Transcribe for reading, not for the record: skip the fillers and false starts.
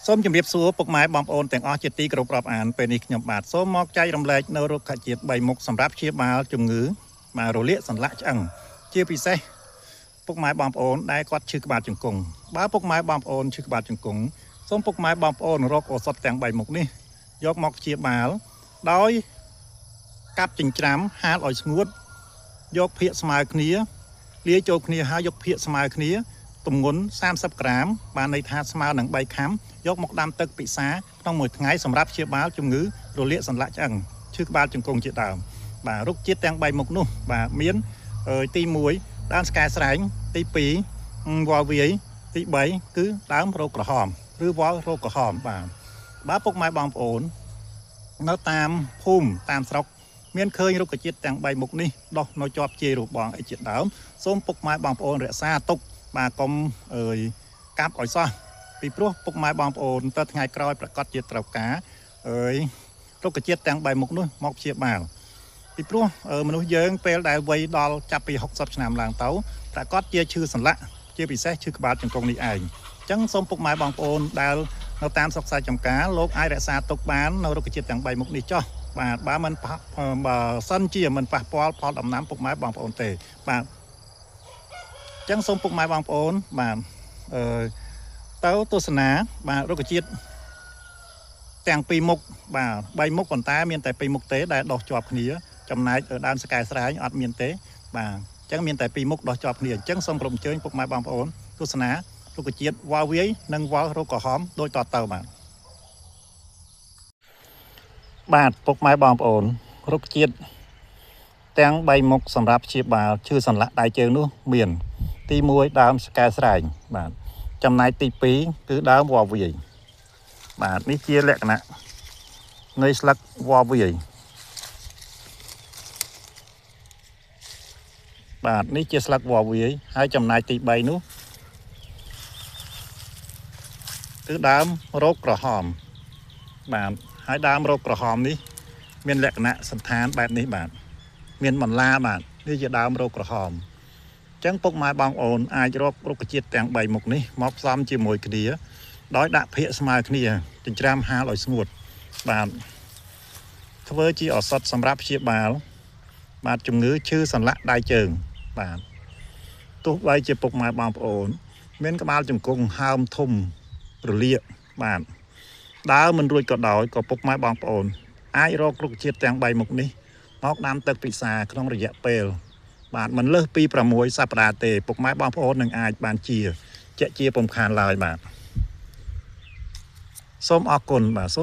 សូមជម្រាបសួរពុកម៉ែបងប្អូនទាំងអស់ជាទីគោរពរាប់អានពេលនេះខ្ញុំបាទសូមមកចែករំលែកនៅរុក្ខជាតិ3មុខសម្រាប់ព្យាបាលជំងឺបាទរលាកសន្លាក់ឆ្អឹងជាពិសេសពុកម៉ែបងប្អូនដែលគាត់ឈឺក្បាលជង្គង់បើពុកម៉ែបងប្អូនឈឺក្បាលជង្គង់សូមពុកម៉ែបងប្អូនរកឱសថទាំង3មុខនេះយកមកព្យាបាលដោយកាប់ចិញ្ច្រាំហាលឲ្យស្ងួតយកភាកស្មើគ្នាលាយចូលគ្នាហើយយកភាកស្មើគ្នាទម្ងន់30ក្រាមបានន័យថាស្មើនឹង3ខាំយកមកដាំទឹកពិសាក្នុងមួយថ្ងៃសម្រាប់ព្យាបាលជំងឺរលាកសន្លាក់ឆ្អឹងឈឺក្បាលជង្គង់ជាដើមបាទរុក្ខជាតិទាំង3មុខនោះបាទមានទី1ដើមស្កែស្រែងទី2វល់វាយទី3គឺដើមរោគក្រហមឬវល់រោគក្រហមបាទបាទពុកម៉ែបងប្អូននៅតាមភូមិតាមស្រុកមានឃើញរុក្ខជាតិទាំង3មុខនេះដោះនៅជាប់ជាយរបងអីជាដើមសូមពុកម៉ែបងប្អូនរក្សាទុកបាទកុំអើយកាប់ឲ្យសោះពីព្រោះពុកម៉ែបងប្អូនទៅថ្ងៃក្រោយប្រកាសជាត្រូវការអើយរុក្ខជាតិទាំង3មុខនោះមកព្យាបាលពីព្រោះមនុស្សយើងពេលដែលវ័យដល់ចាប់ពី60ឆ្នាំឡើងទៅប្រកាសជាឈឺសន្លាក់ជាពិសេសឈឺក្បាលជង្គង់នេះឯងអញ្ចឹងសូមពុកម៉ែបងប្អូនដែលនៅតាមស្រុកស្រែចម្ការលោកអាចរក្សាទុកបាននៅរុក្ខជាតិទាំង3មុខនេះចោះបាទបើមិនបើសិនជាមិនប៉ះពាល់ផលដំណាំពុកម៉ែបងប្អូនទេបាទអញ្ចឹងសូមពុកម៉ែបងប្អូនបាទអឺទៅទស្សនាបាទរុក្ខជាតិទាំងពីរមុខបាទ3មុខប៉ុន្តែមានតែ2មុខទេដែលដោះជាប់គ្នាចំណែកដើមស្កែស្រែងអត់មានទេបាទអញ្ចឹងមានតែ2មុខដោះជាប់គ្នាអញ្ចឹងសូមក្រុមអញ្ជើញពុកម៉ែបងប្អូនទស្សនារុក្ខជាតិវល់វាយនិងវល់រោគក្រហមដូចតទៅបាទបាទពុកម៉ែបងប្អូនរុក្ខជាតិទាំង3មុខសម្រាប់ព្យាបាលឈឺសន្លាក់ដៃជើងនោះមានទី1ដើមស្កែស្រែងបាទចំណែកទី2គឺដើមវល់វាយបាទនេះជាលក្ខណៈនៃស្លឹកវល់វាយបាទនេះជាស្លឹកវល់វាយហើយចំណែកទី3នោះគឺដើមរោគក្រហមបាទហើយដើមរោគក្រហមនេះមានលក្ខណៈសន្តានបែបនេះបាទមានបន្លាបាទនេះជាដើមរោគក្រហមអញ្ចឹងពុកម៉ែបងប្អូនអាចរករុក្ខជាតិទាំង3មុខនេះមកផ្សំជាមួយគ្នាដោយដាក់ភាកស្មើគ្នាចិញ្ច្រាំហាលឲ្យស្ងួតបាទធ្វើជាឱសថសម្រាប់ព្យាបាលបាទជំងឺឈឺសន្លាក់ដៃជើងបាទទោះបីជាពុកម៉ែបងប្អូនមានក្បាលជង្គង់ហើមធំរលាកបាទដើរមិនរួចក៏ដោយក៏ពុកម៉ែបងប្អូនអាចរករុក្ខជាតិទាំង3មុខនេះមកដាំទឹកពិសាក្នុងរយៈពេលបាទមិនលើសពី6សប្តាហ៍ទេពុកម៉ែបងប្អូននឹងអាចបានជាជាពុំខានឡើយបាទសូមអរគុណបាទសូម